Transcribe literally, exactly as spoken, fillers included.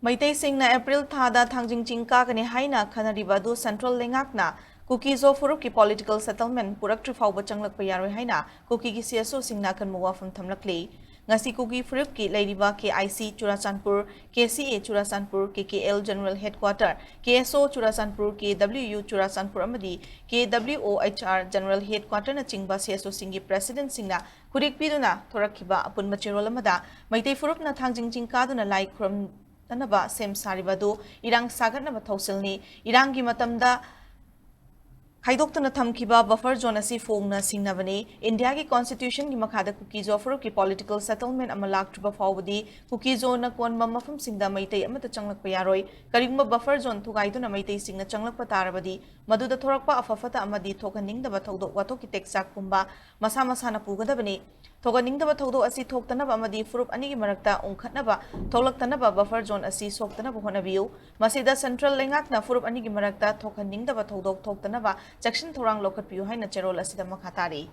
ꯃꯩꯇꯩꯁꯤꯡꯅ April ꯊꯥꯗ ꯊꯥꯡꯖꯤꯡ ꯆꯤꯡ ꯀꯥꯒꯅꯤ ꯍꯥꯏꯅ ꯈꯟꯅꯔꯤꯕ ꯑꯗꯨ ꯁꯦꯟꯇ꯭ꯔꯦꯜ ꯂꯩꯉꯥꯛꯅ ꯀꯨꯀꯤ-ꯖꯣ ꯐꯨꯔꯨꯞꯀꯤ ꯄꯣꯂꯤꯇꯤꯀꯦꯜ ꯁꯦꯇꯜꯃꯦꯟ ꯄꯨꯔꯛꯇ꯭ꯔꯤ ꯐꯥꯎꯕ ꯆꯪꯂꯛꯄ ꯌꯥꯔꯣꯏ ꯍꯥꯏꯅ ꯀꯨꯀꯤꯒꯤ ꯁꯤ-ꯑꯦꯁ-ꯑꯣꯁꯤꯡꯅ ꯑꯀꯟꯕ ꯋꯥꯐꯝ ꯊꯝꯂꯛꯂꯤ꯫ ꯉꯁꯤ ꯀꯨꯀꯤ ꯐꯨꯔꯨꯞꯀꯤ ꯂꯩꯔꯤꯕ ꯀꯦ-ꯑꯥꯏ-ꯁꯤ ꯆꯨꯔꯥꯆꯥꯟꯄꯨꯔ, ꯀꯦ-ꯁꯤ-ꯑꯦ ꯆꯨꯔꯥꯆꯥꯟꯄꯨꯔ, ꯀꯦ-ꯀꯦ-ꯑꯦꯜ ꯖꯦꯅꯔꯦꯜ ꯍꯦꯗꯀ꯭ꯋꯥꯇꯔ, ꯀꯦ-ꯑꯦꯁ-ꯑꯣ ꯆꯨꯔꯥꯆꯥꯟꯄꯨꯔ, ꯀꯦ-ꯗꯕ꯭ꯂꯤꯌꯨ-ꯌꯨ ꯆꯨꯔꯥꯆꯥꯟꯄꯨꯔ ꯑꯃꯗꯤ ꯀꯦ-ꯗꯕ꯭ꯂꯤꯌꯨ-ꯑꯣ-ꯑꯩꯆ-ꯑꯥꯔ ꯖꯦꯅꯔꯦꯜ ꯍꯦꯗꯀ꯭ꯋꯥꯇꯔꯅꯆꯤꯡꯕ ꯁꯤ-ꯑꯦꯁ-ꯑꯣꯁꯤꯡꯒꯤ ꯄ꯭ꯔꯦꯁꯤꯗꯦꯟꯠꯁꯤꯡꯅ ꯈꯨꯔꯤꯛ ꯄꯤꯗꯨꯅ ꯊꯣꯔꯛꯈꯤꯕ ꯑꯄꯨꯟꯕ ꯆꯦꯔꯣꯜ ꯑꯃꯗ ꯃꯩꯇꯩ ꯐꯨꯔꯨꯞꯅ ꯊꯥꯡꯖꯤꯡ ꯆꯤꯡ ꯀꯥꯗꯨꯅ ꯂꯥꯏ ꯈꯨꯔꯨꯝꯅꯅꯕ ꯁꯦꯝ ꯁꯥꯔꯤꯕ ꯑꯗꯨ ꯏꯔꯥꯡ ꯁꯥꯒꯠꯅꯕ ꯊꯧꯁꯤꯜꯅꯤ꯫ ꯏꯔꯥꯡꯒꯤ ꯃꯇꯝꯗ ꯈꯥꯏꯗꯣꯛꯇꯨꯅ ꯊꯝꯈꯤꯕ ꯕꯐꯔ ꯖꯣꯟ ꯑꯁꯤ ꯐꯣꯡꯅ ꯁꯤꯡꯅꯕꯅꯤ꯫ ꯏꯟꯗꯤꯌꯥꯒꯤ ꯀꯣꯟꯁꯇꯤꯇ꯭ꯌꯨꯁꯟꯒꯤ ꯃꯈꯥꯗ ꯀꯨꯀꯤ-ꯖꯣ ꯐꯨꯔꯨꯞꯀꯤ ꯄꯣꯂꯤꯇꯤꯀꯦꯜ ꯁꯦꯇꯜꯃꯦꯟ ꯑꯃ ꯂꯥꯛꯇ꯭ꯔꯤꯕ ꯐꯥꯎꯕꯗꯤ ꯀꯨꯀꯤ-ꯖꯣꯅ ꯀꯣꯟꯕ ꯃꯐꯝꯁꯤꯡꯗ ꯃꯩꯇꯩ ꯑꯃꯠꯇ ꯆꯪꯂꯛꯄ ꯌꯥꯔꯣꯏ꯫ ꯀꯔꯤꯒꯨꯝꯕ ꯕꯐꯔ ꯖꯣꯟ ꯊꯨꯒꯥꯏꯗꯨꯅ ꯃꯩꯇꯩꯁꯤꯡꯅ ꯆꯪꯂꯛꯄ ꯇꯥꯔꯕꯗꯤ ꯃꯗꯨꯗ ꯊꯣꯔꯛꯄ ꯑꯐ ꯐꯠꯇ ꯑꯃꯗꯤ ꯊꯣꯛꯍꯟꯅꯤꯡꯗꯕ ꯊꯧꯗꯣꯛ ꯋꯥꯊꯣꯛꯀꯤ ꯇꯦꯛꯆꯥꯛ ꯄꯨꯝꯕ ꯃꯁꯥ ꯃꯁꯥꯅ ꯄꯨꯒꯗꯕꯅꯤ꯫ ꯊꯣꯛꯍꯟꯅꯤꯡꯗꯕ ꯊꯧꯗꯣꯛ ꯑꯁꯤ ꯊꯣꯛꯇꯅꯕ ꯑꯃꯗꯤ ꯐꯨꯔꯨꯞ ꯑꯅꯤꯒꯤ ꯃꯔꯛꯇ ꯎꯪꯈꯠꯅꯕ ꯊꯣꯛꯂꯛꯇꯅꯕ ꯕꯐꯔ ꯖꯣꯟ ꯑꯁꯤ ꯁꯣꯛꯇꯅꯕ ꯍꯣꯠꯅꯕꯤꯌꯨ꯫ ꯃꯁꯤꯗ ꯁꯦꯟꯇ꯭ꯔꯦꯜ ꯂꯩꯉꯥꯛꯅ ꯐꯨꯔꯨꯞ ꯑꯅꯤꯒꯤ ꯃꯔꯛꯇ ꯊꯣꯛꯍꯟꯅꯤꯡꯗꯕ ꯊꯧꯗꯣꯛ ꯊꯣꯛꯇꯅꯕ ꯆꯦꯛꯁꯤꯟ ꯊꯧꯔꯥꯡ ꯂꯧꯈꯠꯄꯤꯌꯨ ꯍꯥꯏꯅ ꯆꯦꯔꯣꯜ ꯑꯁꯤꯗ ꯃꯈꯥ ꯇꯥꯔꯤ꯫